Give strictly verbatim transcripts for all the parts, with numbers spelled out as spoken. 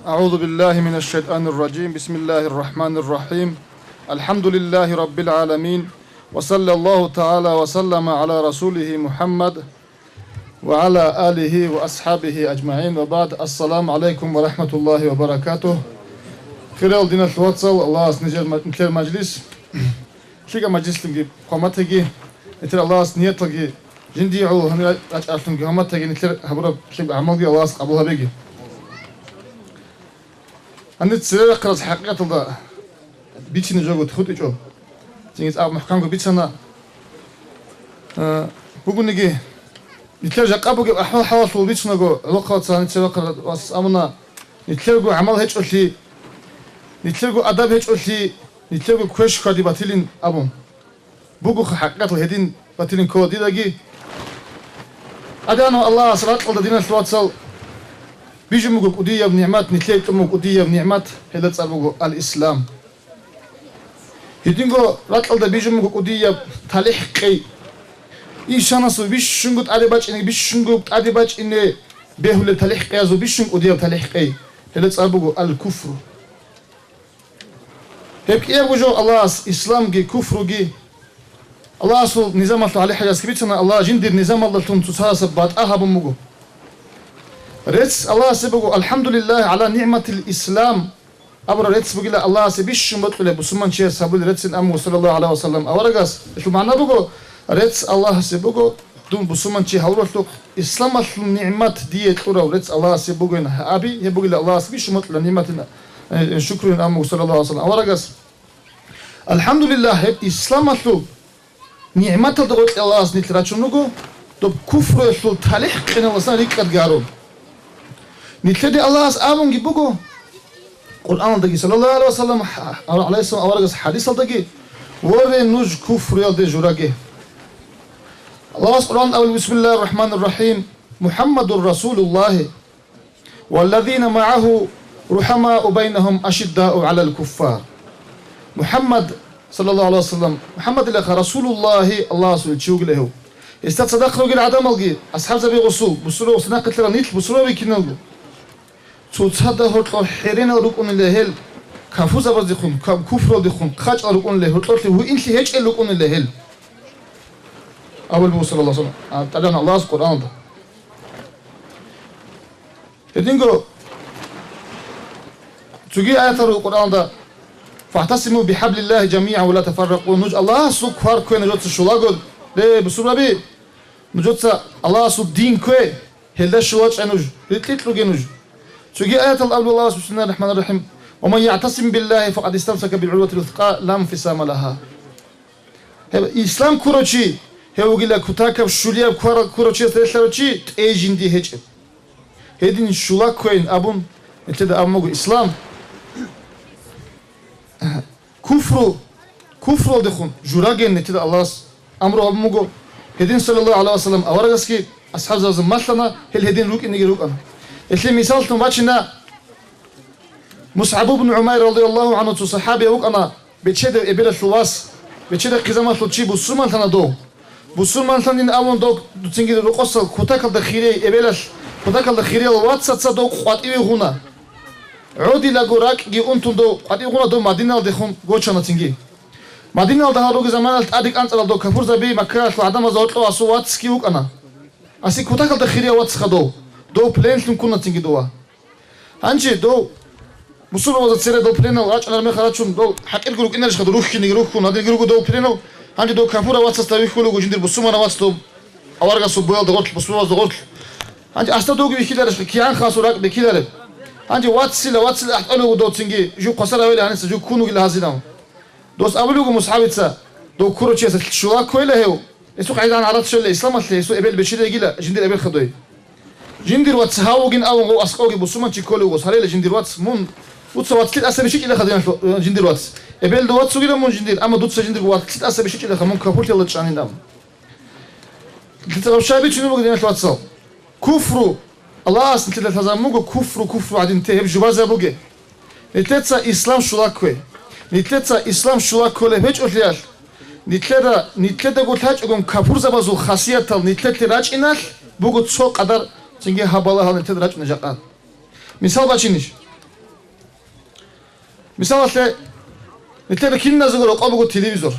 أعوذ بالله من الشيطان الرجيم. بسم الله الرحمن الرحيم. الحمد لله رب العالمين. وصلى الله تعالى وسلم على رسوله محمد وعلى آله وأصحابه أجمعين. وبعد. السلام عليكم ورحمة الله وبركاته. Хириял диналъул вацал, Аллагьас нижер ма-, нилъер мажлис лъикӀаб мажлислъунги хъван батаги, нилъер Аллагьас нияталги, жиндие гӀоло гьанир рачӀаралъунги хъван батаги, нилъер гьабураб лъикӀаб гӀамалги Аллагьас къабул гьабеги. Гьанир цере рахъараз хӀакъикъаталда бицине жо хутӀичӀо. Цинги цӀакъ мухӀканго бицана. Э, бугониги, нилъер жакъа бугеб ахӀвал-хӀалалъул бицунаго, гӀолохъабаца гьанир цере рахъарав вас абуна, нилъерго гӀамал гьечӀолъи, нилъерго адаб гьечӀолъи, нилъерго квеш хьвади батилин абун. Бугоха хӀакъикъатал гьедин батилин ккола дидаги. ТӀадегӀанав Аллагьас ракьалда, диналъул вацал, бижун буго кӀудияб нигӀмат, нилъее кьун буго кӀудияб нигӀмат, гьелда цӀар буго ал-Ислам. Гьединго ракьалда бижун буго кӀудияб талихӀ-къей. Инсанасул бищунго тӀаде бачӀине, бищунго тӀаде бачӀине бегьулеб талихӀ-къеязул бищун кӀудияб талихӀ-къей, гьелда цӀар буго ал-куфру. Гьеб кӀиябго жо Аллагьас исламги куфруги, Аллагьасул низамалъул гьалихӀаясги бицана, Аллагь жиндир низамалдалъун цоцазда батӀа гьабун буго. Рецц Аллагьасе буго, алхӀамдулиллагьи гӀала нигӀматил ислам абураб рецц бугила Аллагьасе бищун бокьулеб бусурманчияс гьабулеб реццин абун, саллаллагьу гӀалайгьи ва саллам, аварагас. Гьелъул магӀна буго, рецц Аллагьасе буго, дун бусурманчи гьавуралъухъ, исламалъул нигӀмат дие кьурав рецц Аллагьасе бугин гьаби, гьеб бугила Аллагьасе бищун бокьулеб нигӀматин, э, шукрин абун, саллаллагьу гӀалайгьи ва саллам, аварагас. АлхӀамдулиллагь, гьеб исламалъул нигӀматалда гъоркье Аллагьас нилъ рачун руго, доб куфруялъул талихӀ къиналдасан рикӀкӀадги гьарун. Нилъеде Аллагьас абунги буго, Къуръаналдаги, саллаллагьу гӀалайгьи ва саллам, гӀалайгьиссалам аварагас хӀадисалдаги: «Воре, нуж куфруялде жураге». Аллагьас Къуръан абулеб: «Бисмиллагьир рахӀманир рахӀим. МухӀаммадур Расулуллагьи валлазина магӀагьу рухӀамау байнагьум ашиддау гӀалал куффар». МухӀаммад, саллаллагьу гӀалайгьи ва саллам, МухӀаммадилаха Расулуллагьи, Аллагьасул чи вугила гьев. Гьесда цадахъ ругел гӀадамалги, асхӀабзаби гъосул, бусурбаб, цадахъ рукӀарал нилъ бусурбаби киналго. Цоцазда гьоркьор хӀеренал рукӀунила гьел, кафурзабаздехун, ка-, куфралдехун хъачӀал рукӀунила, гьоркьорлъи гьуинлъи гьечӀел рукӀунила гьел. Абулеб буго, саллаллагьу гӀалайгьи ва саллам, а, тӀадегӀан Аллагьас Къуръаналда. Гьединго цоги аятал руго Къуръаналда: «ФагӀтасиму бихӀаблиллагьи жамигӀан ва ла тафарракъу». Нуж Аллагьасул квар ккве, нужеца щулаго, ле, бусурбаби, нужеца Аллагьасул дин ккве, гьелда щулачӀа нуж, рикьикь руге нуж. Цоги аятал абулеб Аллагьас: «Бисмиллагьир рахӀманир рахӀим. Ва ман яӀтасим биллагьи факъад истамсака бил гӀурватил вусакъа ла нфисама лагьа». Гьеб ислам ккурав чи, гьев вугила кутакаб щулияб кварал ккурав чиясда релълъарав чи, тӀей жинди гьечӀеб. Гьедин щула кквейин абун, нилъеда абун буго ислам. Куфру, куфруялдехун журагин нилъеда Аллагьас амру гьабун буго. Гьедин, саллаллагьу гӀалайгьи ва саллам, аварагасги асхӀабзабазда малъана, гьел гьедин рукӀинеги рукӀана. Гьелъие мисаллъун бачина, МусгӀаб ибн ГӀумайр, радияллагьу гӀангьу, цо сахӀабияв вукӀана, бечедав эбелалъул вас, бечедахъе заманалъул чи бусурманлъана дов. Бусурманлъанин абун дов, цинги рокъосал кутакалда хирияй эбелалъ, кутакалда хириял вацаца дов къватӀиве гъуна. ГӀодилаго ракӀги унтун дов къватӀиве гъуна, дов Мадиналдехун гочана цинги. Мадиналда гьал ругел заманалъ тӀаде кӀанцӀарал дов капурзаби Маккаялъул гӀадамазда гьоркьов асул вацги вукӀана. Аси кутакалда хирияв вацха дов, дов пленлъун ккуна цинги дова. Гьанже дов бусурбабазда цере дов пленал рачӀунар мехалъ рачун, дов хӀакъирго рукӀинарищха, дов рухьинеги рухьун, гьадинги руго дов пленал, гьанже дов капурав вацасда вихьулего жиндир бусурманав вац дов аварагасул боялда гъорлъ, бусурбабазда гъорлъ. Гьанже асда довги вихьиларищха, кигӀан хасу ракӀ бекилареб? Гьанже вацила, вацила ахӀтӀолего дов цинги, жив хвасар гьавила гьаниса, жив ккун вугила гьазинав. Дос абулего МусгӀабица, дов ккурав чиясда щула кквейила гьев. Гьесухъ гӀайдан гӀарац щвела исламалъе, гьесул эбел бечедайгила, жиндир эбелха дой. Жиндир вац гьав вугин абун гъов аскӀовги бусурманчи кколев вуго, гьарейила жиндир вац, мун, дуца вацлъи тӀаса бищичӀилаха диналъ, э, жиндир вац. Эбел дов вац вугила мун жиндир, амма дуца жиндир вацлъи тӀаса бищичӀилаха мун капурлъиялда чӀанин абун. Дица гъаб щай бицунеб буго, диналъ вацал? Куфру, Аллагьас нилъеда лъазабун буго, куфру, куфру гӀадин те, гьеб жубазе буге. Нилъеца ислам щула ккве. Нилъеца ислам щула кколеб гьечӀолъиялъ, нилъеда, нилъедаго лъачӀогун капурзабазул хасиятал нилъелъе рачӀиналъ буго цо къадар цинги гьаб балагьал нилъеда рачӀунел жакъа. Мисал бачинищ? Мисалалъе, нилъеда киназего рокъоб буго телевизор.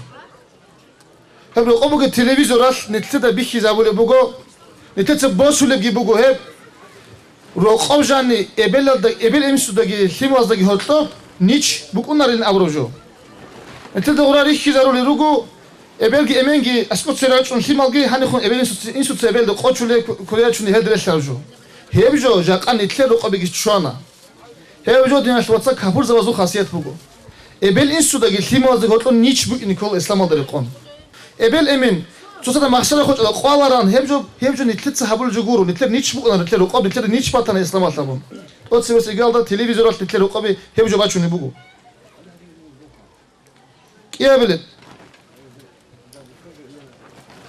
Гьеб рокъоб буго телевизоралъ нилъеда бихьизабулеб буго, нилъеца босулебги буго гьеб, рокъов жанни эбелалда-, эбел-инсудаги лъималаздаги гьоркьоб нич букӀунарин абураб жо. Нилъеда гъура рихьизарулел руго, эбелги эменги аскӀоцере рачӀун лъималги гьанихун эбел-инсуца, инсуца эбелда къочулел ку-, куреячуни гьелда релълъараб жо. Гьеб жо жакъа нилъер рокъобегищ чӀвана. Гьев жо, диналъ вацал, капурзабазул хасият буго. Эбел-инсудаги лъималаздаги гьоркьоб нич букӀине ккола исламалда рекъон. Эбел-эмен, цоцазда махсара хочӀала къваларан, гьеб жо, гьеб жо нилъеца гьабулеб жо гуро, нилъер нич букӀана, нилъер рокъоб, нилъер нич батана исламалъ абун. ТӀоцебесеб кӀиялда телевизоралъ нилъер рокъоби гьеб жо бачунеб буго. КӀиабилеб.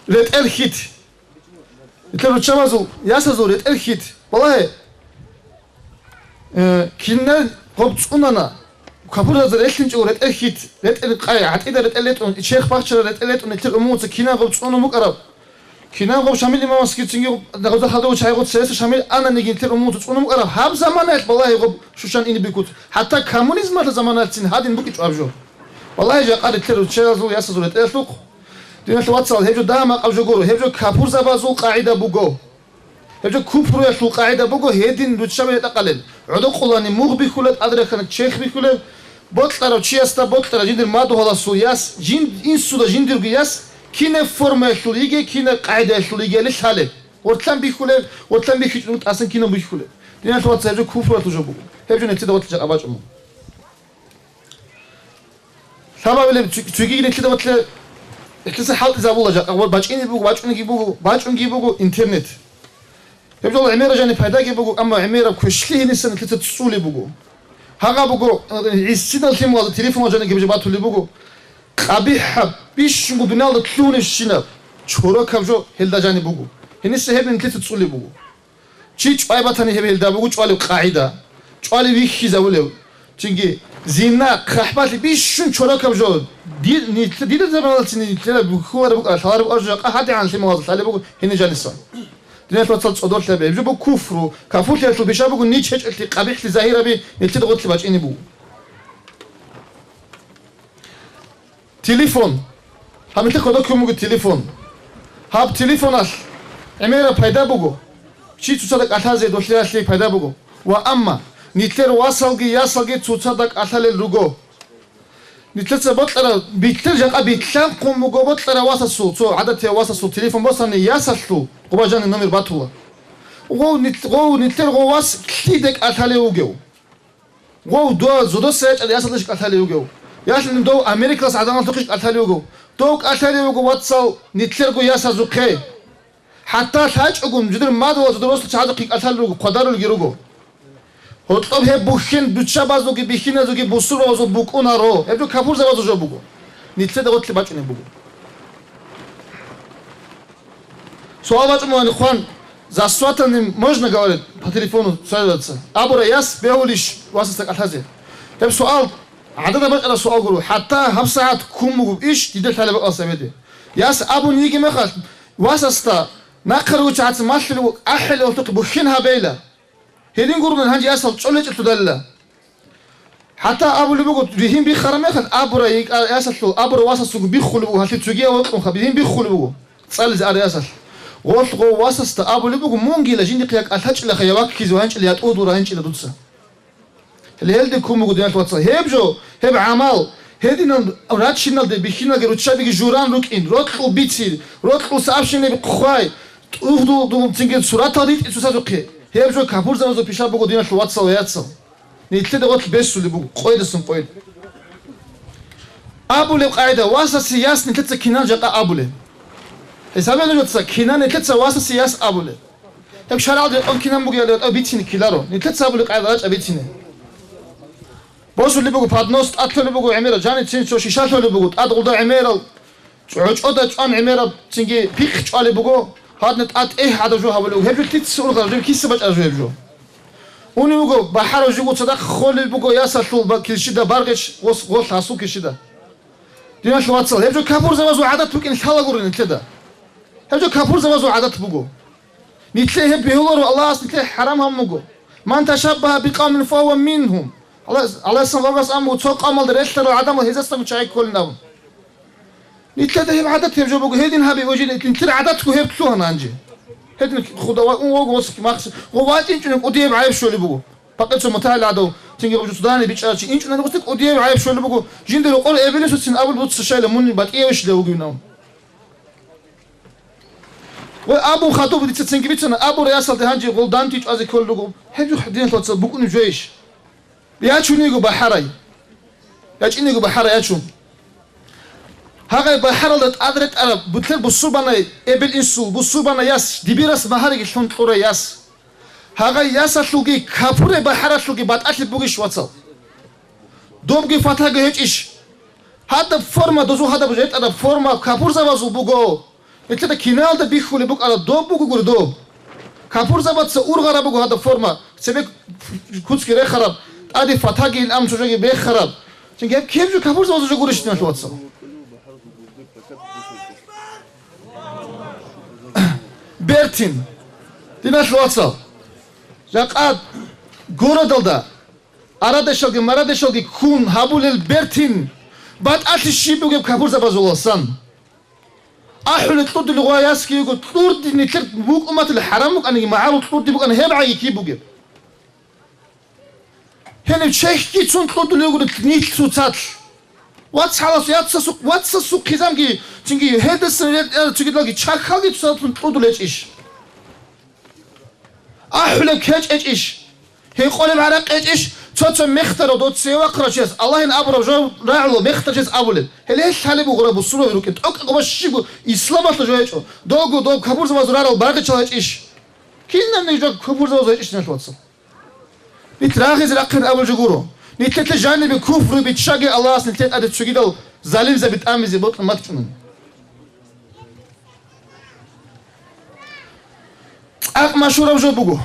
РетӀел хьит. Нилъер руччабазул, ясазул ретӀел хьит. Валлагьи, э, кинаб гъоб цӀунана, капурзабазе релълъинчӀого ретӀел хьит, ретӀел къай, гӀатӀида ретӀел ретӀун, черх бахчарал ретӀел ретӀун, нилъер умумуца кинаб гъоб цӀунун букӀараб. Кинаб гъоб Шамил имамасги цинги гъоб, гъозда хадув чагӀи гъоб цересел Шамил ананиги нилъер умумуца цӀунун букӀараб. Гьаб заманаялъ, валлагьи, гъоб щущан ине бикуц. ХӀатта коммунизмалъа заманаялъцин гьадин букӀинчӀо гьаб жо. Валлагьи, жакъа нилъер руччабазул, ясазул ретӀелалъухъ. Диналъ вацал, гьеб жо дагьа-макъаб жо гуро, гьеб жо капурзабазул къагӀида буго. Гьеб жо купруялъул къагӀида буго, гьедин руччаби ретӀа-къалел. ГӀодокъулани мугъ бихьулеб, тӀадрахъана черх бихьулеб, бокьарав чиясда бокьарав жиндир мадугьаласул яс, жин-, инсуда жиндирго яс кинаб формаялъул йиге, кинаб къагӀидаялъул йигели лъалеб. Вортлъан бихьулеб, вортлъан бихьичӀого тӀасан кинаб бихьулеб. Диналъ вацал, гьеб жо купруялъул жо буго. Гьеб жо нилъеда ватӀа жакъа бачӀун буго. Лъабабилеб цу-, цогиги нилъеда батила, нилъеца хӀалтӀизабула жакъа, ва бачӀине буго, бачӀунеги буго, бачӀунги буго интернет. Гьеб жо гӀемераб жаниб пайдаги буго, амма гӀемераб квешлъи гьениса нилъеца цӀцӀулеб буго. Гьагъа буго, э, гӀисинал лъималазда телефонал жаниб гьеб жо батулеб буго. КъабихӀаб, бищунго дуниялда лъугьунебщинаб чорокаб жо гьелда жаниб буго. Гьениса гьеб нилъеца цӀцӀулеб буго. Чи чӀвай батани, гьеб гьелда буго чӀвалеб къагӀида, чӀвалев вихьизабулев. Цинги зина, хъахӀбалъи бищун чорокаб жо. Дир-, нилъ-, дирал заманалцин нилъера бухьулареб букӀараб, лъалареб букӀараб жо жакъа гьадигӀан лъималазда лъалеб буго гьениб жаниса. Диналъ вацал, цӀодорлъи гьабе. Гьеб жо буго куфру, капурлъиялъул бишаб буго нич гьечӀелъи къабихӀлъи загьираби нилъеда гъорлъи бачӀине буго. Телефон. Гьаб нилъер кодоб ккун буго телефон. Гьаб телефоналъ гӀемераб пайда буго. Чи цоцазда кӀалъазе долъиялъе пайда буго. Ва амма нилъер васалги ясалги цоцазда кӀалъалел руго. Нилъеца бокьараб, битӀер жакъа битлъанхъун буго бокьарав васасул, цо гӀадатияв васасул телефон босани, ясалъул гъоб жаниб номер батула. Гъов нилъ-, гъов нилъер гъов вас лъида кӀалъалев вугев? Гъов дов зодоса ячӀарал ясалдалъ кӀалъалев вугев? Ялъуни дов Америкалас гӀадамалъухъе кӀалъалев вугев? Дов кӀалъалев вуго, вацал, нилъерго ясазухъе. ХӀатта лъачӀогун жидер мадугьал жидер росулъ чагӀазухъе кӀалъалел руго, хъвадарулги руго. Гьоркьоб гьеб бухьен руччабазулги бихьиназулги бусурбабазул букӀунаро. Гьеб жо капурзабазул жо буго. Нилъеда гъорлъи бачӀунеб буго. Суал бачӀун бугони, хъван, за сватание можно говорить по телефону связываться? Абурай яс бегьулищ васасда кӀалъазе? Гьеб суал гӀадада бачӀараб суал гуро. ХӀатта гьабсагӀат ккун буго иш дида лъалеб бакӀалда цебеде. Яс абун йигеб мехалъ, васасда нахъа ругочагӀаца малъулев вуго, ахӀулев вуго, бухьен гьабейила. Гьедин гурони гьанже ясал чӀолечӀелъудалила. ХӀатта абулеб буго, ригьин биххараб мехалъ, абурай йикӀа-, ясалъул, абурав васасулго биххулеб буго, гьалъие цогияв вокьунха, ригьин биххулеб буго, цӀализе арав ясалъ. Гъолъ гъов васасда абулеб буго, мунгила жиндихъе я кӀалъачӀилаха, я ваккизе ванчӀила, я тӀугьдул рагьинчӀила дуца. Гьеле гьелде ккун буго, диналъ вацал. Гьеб жо, гьеб гӀамал, гьединал рачиналде бихьиналги руччабиги журан рукӀин, рокьул бици, рокьул сообщениеби хъвай, тӀугьдул дун цинги суратал ритӀи цоцазухъе. Гьеб жо капурзабазул пишаб буго, диналъ вацал ва яцал. Нилъеда гъорлъ бесулеб буго, къойдасан къойд. Абулеб къагӀида, васасе яс нилъеца кинан жакъа абулеб. ХӀисабе нужеца, кинан нилъеца васасе яс абулеб. Гьеб шаргӀалда рекъон кинан бугебали батӀа бицине ккеларо. Нилъеца абулеб къагӀида рачӀа бицине. Босулеб буго поднос, тӀад лъолеб буго гӀемерал, жаницин цо шиша лъолеб буго, тӀад гъулда гӀемерал, гӀочӀода чӀван гӀемерал, цинги пихъ чӀвалеб буго, гьадна тӀад тӀегь гӀадаб жо гьабулеб буго. Гьеб жо лъица ургъараб, жо киса бачӀараб жо гьеб жо? Унев вуго, бахӀарав жуго цадахъ холеб буго ясалъул ба-, килщида баргъич, гъос-, гъолъ гьасул килщида. Диналъ вацал, гьеб жо капурзабазул гӀадат букӀин лъала гуро нилъеда. Гьеб жо капурзабазул гӀадат буго. Нилъее гьеб бегьуларо, Аллагьас нилъее хӀарам гьабун буго. «Ман ташаббагьа бикъавмин фагьува мингьум». Аллагьас, Аллагьасул вагас аму цо къамалда релълъарал гӀадамал гьезасдаго чагӀи кколин абун. Нилъеда гьеб гӀадат гьеб жо буго, гьедин гьаби, ожи нилъер гӀадатго гьеб лъугьана гьанже. Гьедин худа ва ун вого восхъ махс, гъо вачӀинчӀунеб кӀудияб гӀайиб щолеб буго. Пакъецо мутагӀил гӀадав, цинги гъо цо дагьани бичӀчӀарав чи инчӀунани гъосда кӀудияб гӀайиб щолеб буго. Жиндир рокъор эбелин суцин абул буццашайила мун батӀиявищила вугевин абун. Ва абун хадуб дица цинги бицана, абу рясалде гьанже гъол данти чӀвазе кколел руго. Гьеб жо диналъ вацал букӀунеб жойищ? Ячун йиго бахӀарай. ЯчӀин йиго бахӀарай ячун. Гьагъай бахӀаралда тӀад ретӀараб бутлер бусурбанай эбел-инсул, бусурбанай яс, дибирас магьариги лъун кьурай яс. Гьагъай ясалъулги капурай бахӀаралъулги батӀалъи бугищ, вацал? Добги фатаги гьечӀищ? Гьадаб форма, дозу гьадаб ретӀараб форма капурзабазул буго. Нилъеда киналда бихьулеб букӀараб доб бугогури доб. Капурзабаца ургъараб буго гьадаб форма, цебе куцги рехараб, тӀаде фатаги ин ам чужаги бехараб. Цинги гьеб кеб жо капурзабазул жо гурищ, диналъ вацал? Бертин, диналъ вацал. Жакъа городалда арадешалги марадешалги ккун гьабулел бертин батӀалъи щиб бугеб капурзабазуласан? АхӀулел кьурдулев гъваясги йиго, кьурди нилъер букӀуматил хӀарам букӀаниги, магӀарул кьурди букӀана, гьеб гӀайги киб бугеб? Гьенив чехьги цун кьурдулев гури нилъ цоцалъ. Вацгьалас-, яцасухъ-, вацасухъ хъизамги, цинги гьедасан рел-, цогидалги чахьалги цоцалъун кьурдулечӀищ? АхӀулеб кечӀечӀищ? Гьекъолеб гӀаракъ гьечӀищ? Цо-цо мехтарав доцее вахъарав чияс, Аллагьин абураб жо рагӀула мехтарав чияс абулеб. Гьеле гьелъ гьалеб бугъура бусурбаби рукӀин, тӀокӀаб щибго исламалъул жо гьечӀо. Дого доб капурзабазул рарал баргъичал гьечӀищ? Кинабниги жо капурзабазул гьечӀищ, диналъ вацал? Нилъ рагъизе рахъин абулеб жо гуро. Нилъеца жанибе куфру биччаги Аллагьас нилъер тӀаде цогидал залимзаби тӀамизе бокьун бачӀунани. ЦӀакъ машгьураб жо буго.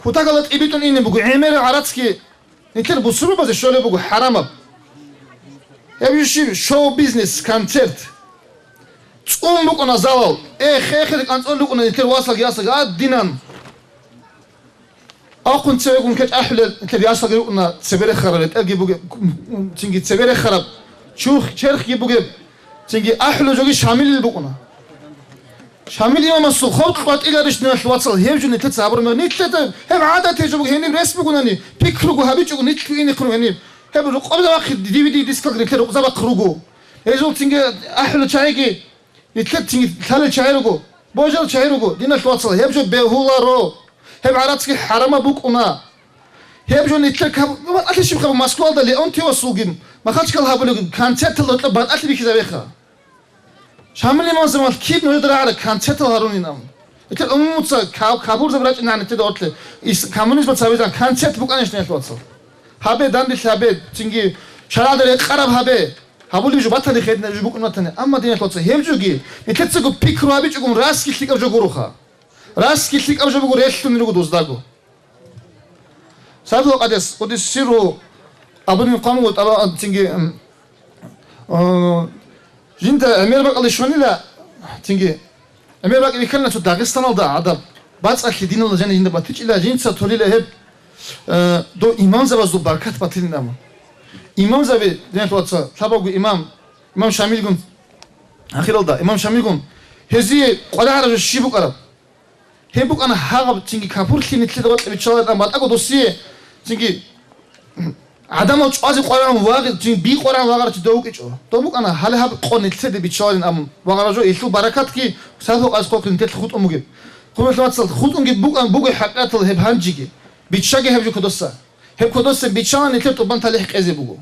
Кутакалда тӀибитӀун ине буго, гӀемераб гӀарацги нилъер бусурбабазе щолеб буго хӀарамаб. Гьеб жо щиб? Шоу-бизнес, концерт. ЦӀун букӀуна залал. Эх, эх, эх, кӀанцӀун букӀуна нилъер васалги ясалги, а, динан. Ахъун цевегун кечӀ ахӀулел нилъер ясалги рукӀуна цебе рехараб ретӀелги бугеб, цинги цебе рехараб чурх-, черхги бугеб, цинги ахӀулел жоги Шамилил букӀуна. Шамил имамасул хоб къватӀиларищ, диналъ вацал, гьеб жо нилъеца гьабураб мехалъ? Нилъеда гьеб гӀадат гьечӀого гьениб рес бугонани, пикруго гьабичӀого нилъго инехъ руго гьениб. Гьеб рукъобзабахъи, ди ви ди дискалги нилъер рукъзабахъ руго. Гьезул цинги ахӀулел чагӀиги, нилъер цинги лъалел чагӀи руго, божарал чагӀи руго, диналъ вацал, гьеб жо бегьуларо. Гьеб гӀарацги хӀарамаб букӀуна. Гьеб жо нилъер каб-, батӀалъи щиб хабар, Москвалда Леонтьевасулги, Махачкал гьабулеб концерталда гьоркьоб батӀалъи бихьизабеха. Шамил имамасул заманалъ киб нужеда рагӀараб концертал гьарунин абун. Нилъер умумуца каб-, кабурзаби рачӀинегӀан нилъеда гьоркье. Ис-, коммунизмалъ гьабизегӀан концерт букӀанищ, диналъ вацал? Гьабе, данделъи гьабе, цинги шаргӀалда рекъараб гьабе. Гьабулеб жо батани хедна, жо букӀун батани. Амма, диналъ вацал, гьеб жоги, нилъецаго пикру гьабичӀогун, расги лъикӀаб жо гуроха. Расги лъикӀаб жо буго, релълъун руго доздаго. Сабила къадес, къуддиса сирругьу, абунин къамгъу тӀаба-, цинги, м, а, жинда гӀемер бакӀалде щванила, цинги, гӀемер бакӀи бихьана цо Дагъистаналда гӀадаб, бацӀалъи диналда жаниб жинда батичӀила, жинца толила гьеб, э, дов имамзабазул баркат батилин абун. Имамзаби, диналъ вацал, лъабавго имам, имам Шамилгун, ахиралда, имам Шамилгун, гьезие къваригӀараб жо щиб букӀараб? Гьеб букӀана гьагъаб цинги капурлъи нилъеда гъоркье биччаларин, амма батӀаго досие цинги гӀадамал чӀвазе къваригӀун вагъи-, цинги би къваригӀун вагъарав чи дов вукӀинчӀо. Дов букӀана гьале гьаб къо нилъеде биччаларин абун вагъарав жо, гьелъул баракатги сахлъукъазе хъвахъин нилъеда хутӀун бугеб. Хъумалъ вацал, хутӀунги букӀан буго хӀакъикъаталда гьеб гьанжеги. Биччаги гьеб жо кодоса. Гьеб кодоса биччалан нилъер тӀубан талихӀ кьезе буго.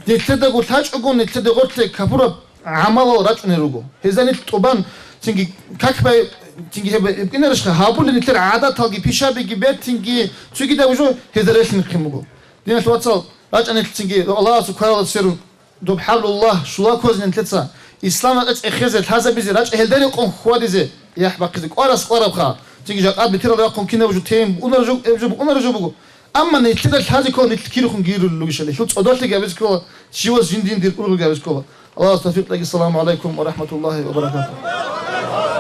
Нилъедаго лъачӀого, нилъеда гъорлъе капураб гӀамалал рачӀунел руго. Гьезда нилъ тӀубан, цинги как бай-, цинги гьеб-, гьеб кӀинарищха, гьабулеб нилъер гӀадаталги, пишабиги, бертинги, цогидаб жо гьезда релълъинхъин буго. Диналъ вацал, рачӀа нилъ цинги Аллагьасул кваралда церун, доб хӀаблуллагь щула ккозе нилъеца, исламалда цӀехезе, лъазабизе, рачӀа гьелда рекъон хьвадизе, яхӀ бахъизе, кӀварас кӀварабха, цинги жакъа бетарал рахъун кинаб жо тейин букӀунараб жо, гьеб жо букӀунараб жо буго. Амма нилъеда лъазе ккола, нилъ кирихун гирулел ругищали, нилъул цӀодорлъиги абизе ккола, щивас жиндин дир ургъиги абизе ккола. Аллагьас тавфикъ кьеги. Ассаламу гӀалайкум ва рахӀматуллагьи ва баракатугь.